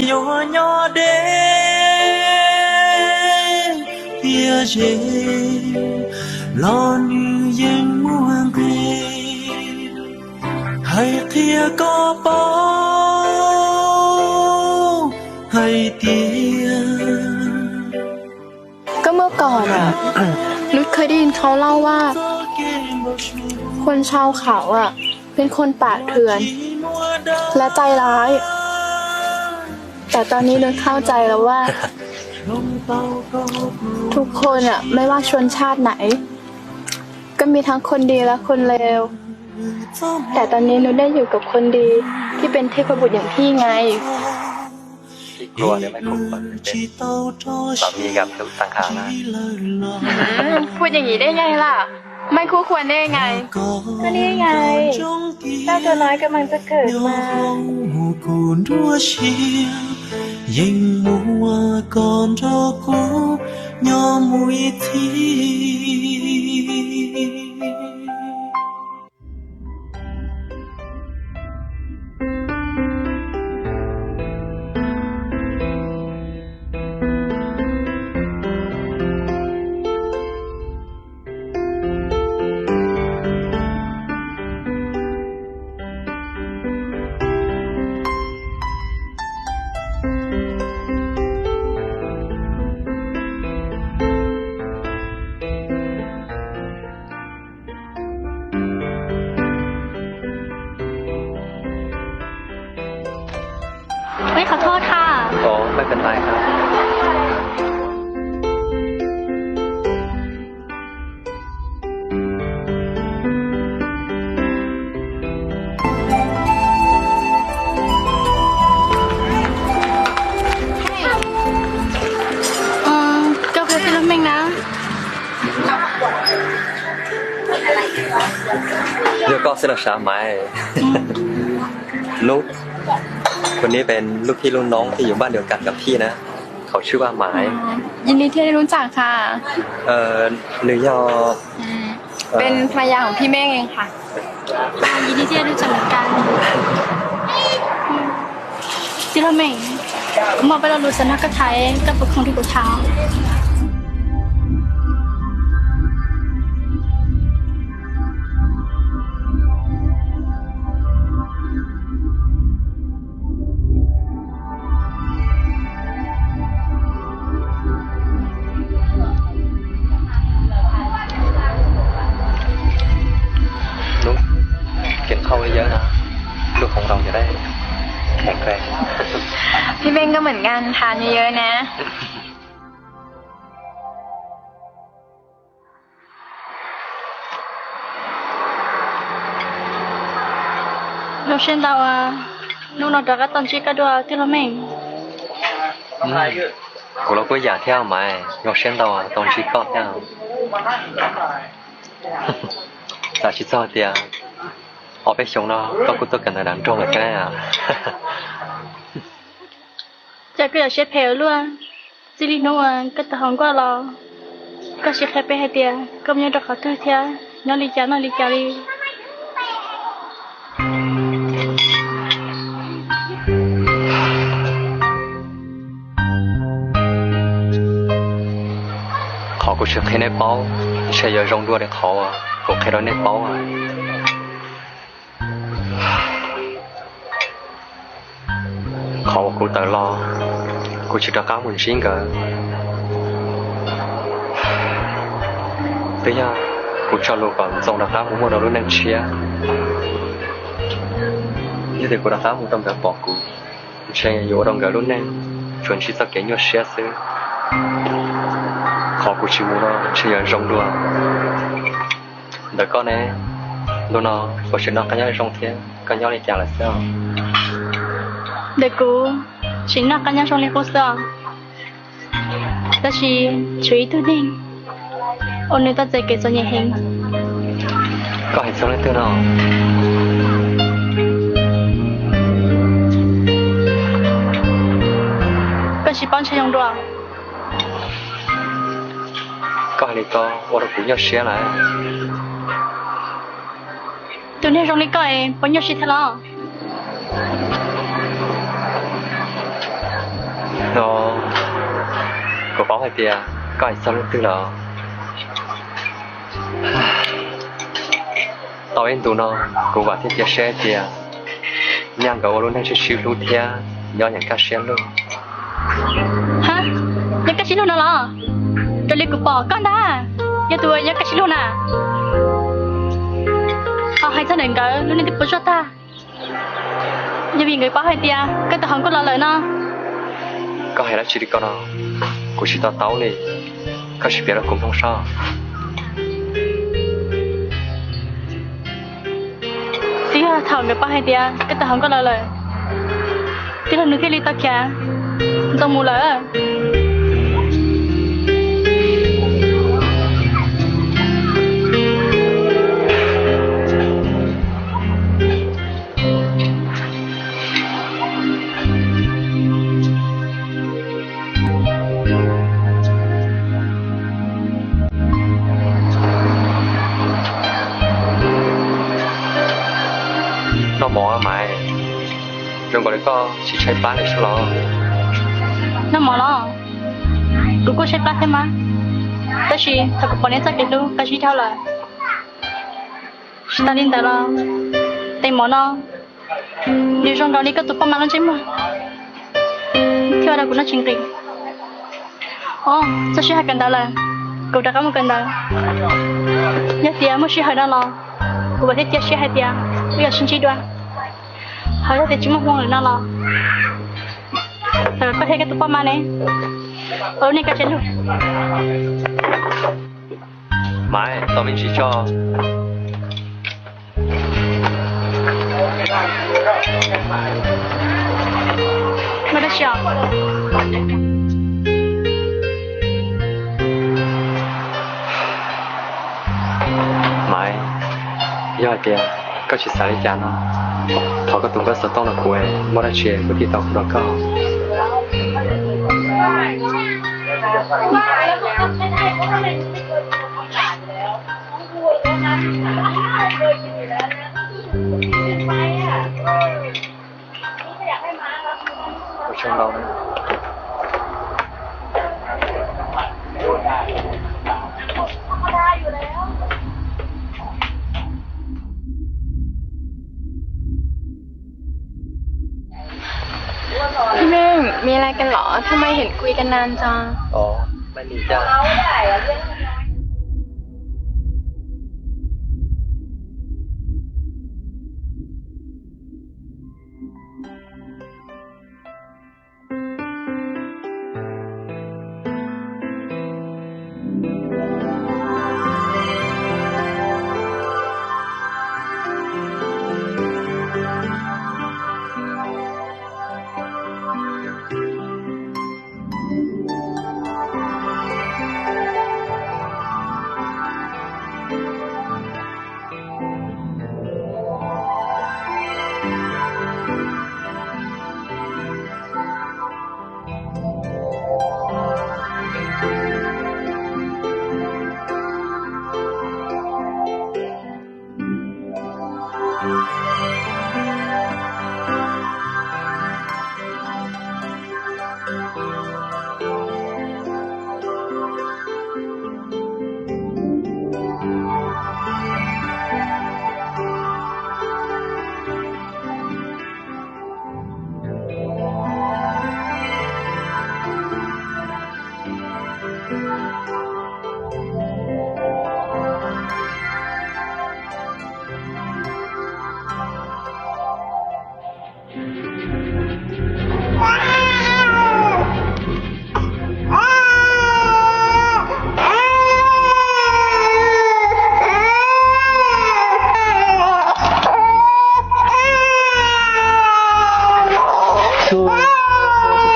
Yuav nyob deb thiab ze los nws yeej muaj nqis, hais qhia koj paub hais tias ก็เมื่อก่อนอ่ะ นุชเคยได้ยินเขาเล่าว่า คนชาวเขาอ่ะ เป็นคนป่าเถื่อน และใจร้าย แต่ตอนนี้นุชเข้าใจแล้วว่า ทุกคนอ่ะ ไม่ว่าชนชาติไหน ก็มีทั้งคนดีและคนเลว แต่ตอนนี้นุชได้อยู่กับคนดีที่เป็นเทพบุตรอย่างพี่ไง Ib pluag nws mas kuv pom nws ces tau mis gam lub tag nqa na. พูดอย่างนี้ได้ไงล่ะ ไม่คู่ควรได้ยังไง ก็นี่ไง เจ้าตัวน้อยกำลังจะเกิดมา kuv nruab siab yeej muaj koj nrog kuv nyob mus ib txhis. Ui, ขอโทษค่ะ Ồ, ไม่เป็นไรครับ Koj qhia tij laug Meej na. Yog koj xwb los sav Maiv. Nub,คนนี้เป็นลูกพี่ลูกน้องที่อยู่บ้านเดียวกันกับพี่นะ เขาชื่อว่าหมาย ยินดีที่ได้รู้จักค่ะ เอ่อ หนึ่งยอ เป็นภรรยาของพี่เมฆเองค่ะ ยินดีที่ได้รู้จักเหมือนกัน Tij laug Meej, kuv muaj peb lo lus xav nrog koj tham, koj puas khoom nrog kuv tham? Nub, กินข้าวเยอะๆนะ ลูกของเราจะได้แข็งแรง Tij laug Meej, koj เหมือนกัน, ทานเยอะๆนะ. Zoo siab ntau, hnub no rov qab tau ntsib koj dua tij laug Meej. Kuv los kuj yam thiab Maiv, zoo siab ntau tau ntsib koj thiab. Xav tsis txog tias ob peb xyoos no koj kuj tuaj kawm ntawv nram nroog lawm thiab. Cas koj yuav siab phem ua luaj, txij li hnub uas koj tawm hauv nkuaj los, koj tsis qhia peb hais tias koj mus nyob rau qhov twg thiab nyob li cas noj li cas li. Qhov kuv tsis qhia nej paub ntshe yuav zoo dua li qhov kuv qhia rau nej paub. Qhov uas kuv tawm los, kuv tsis rov qab mus ntsib nkawd. Twb yog kuv tso lus kom Ntxoo rov qab mus muaj nws lub neej tshiab. Yog tias kuv rov qab mus rau nkawd pom kuv, ntshe yuav ua rau nkawd lub neej tsuas ntsib txoj kev nyuaj siab xwb. Qhov kuv tsis mus no ntshe yuav zoo dua. Ntawm koj ne, ntu no puas tseem noj qab nyob zoo thiab, koj nyob li cas lawm xwb os? Ntawm kuv, tseem noj qab nyob zoo li qub xwb os. Tab sis tshuav ib tug neeg uas nws tau txais kev txom nyem heev. Koj hais txog leej twg no? Koj tsis paub ntshe zoo dua. Koj hais li ko ua rau kuv nyuaj siab lawm. Tus neeg zoo li koj es puas nyuaj siab thiab los? No, kuv paub hais tias koj hais txog leej twg lawm. Tau ib ntus no, kuv vam thiab cia siab tias nyaj nkawd ua lub neej sib sib hlub thiab nyob yeem kaj siab lug. Ha, yeem kaj siab lug no los? Raws li kuv pom koj ntag, yog tus uas yeem kaj siab lug na. Ho hais txog ntawm nkawd lub neej twb puas tsuaj tag, yog vim nkawd paub hais tias koj tawm hauv nkauj los lawm no. Koj hais dab tsi li ko no, kuv tsis to taub li. Koj sim piav rau kuv mloog saib. Twb yog thaum nkawd paub hais tias koj tawm hauv nkauj los lawm, tij laug nws thiaj li tau khiav ntoo mus lawm. Noj mov Maiv, zoo nkaus li koj tsis tshaib plab li sub los? Noj mov los? Kuv kuj tshaib plab thiab mas, tab sis thaum kuv pom nej txoj kev hlub qab zib dhau lawm. Tsis tas li ntawd los, tes mov no nws zoo nkaus li koj tus poj mas lub ntsej muag, thiaj ua rau kuv noj tsis nqis. Os, txog sij hawm kawm ntawv lawm, kuv rov qab mus kawm ntawv. Yog tias muaj sij hawm no los, kuv vam thiab cia siab hais tias wb yuav sib ntsib dua. Ho yog tias tsis muaj hmoo lawm no los, thov koj thiab koj tus poj mas ne, ua lub neej kaj siab lug. Maiv, tos me ntsis tso. Muaj dab tsi os? Maiv, yog hais tias koj tsis xav li cas no, thov koj tus nkauj xov tooj rau kuv, muaj dab tsi kuv thiaj tau hu rau koj.พี่เม่ง มีอะไรกันเหรอ ทำไมเห็นคุยกันนานจัง อ๋อ ไม่มีจ้า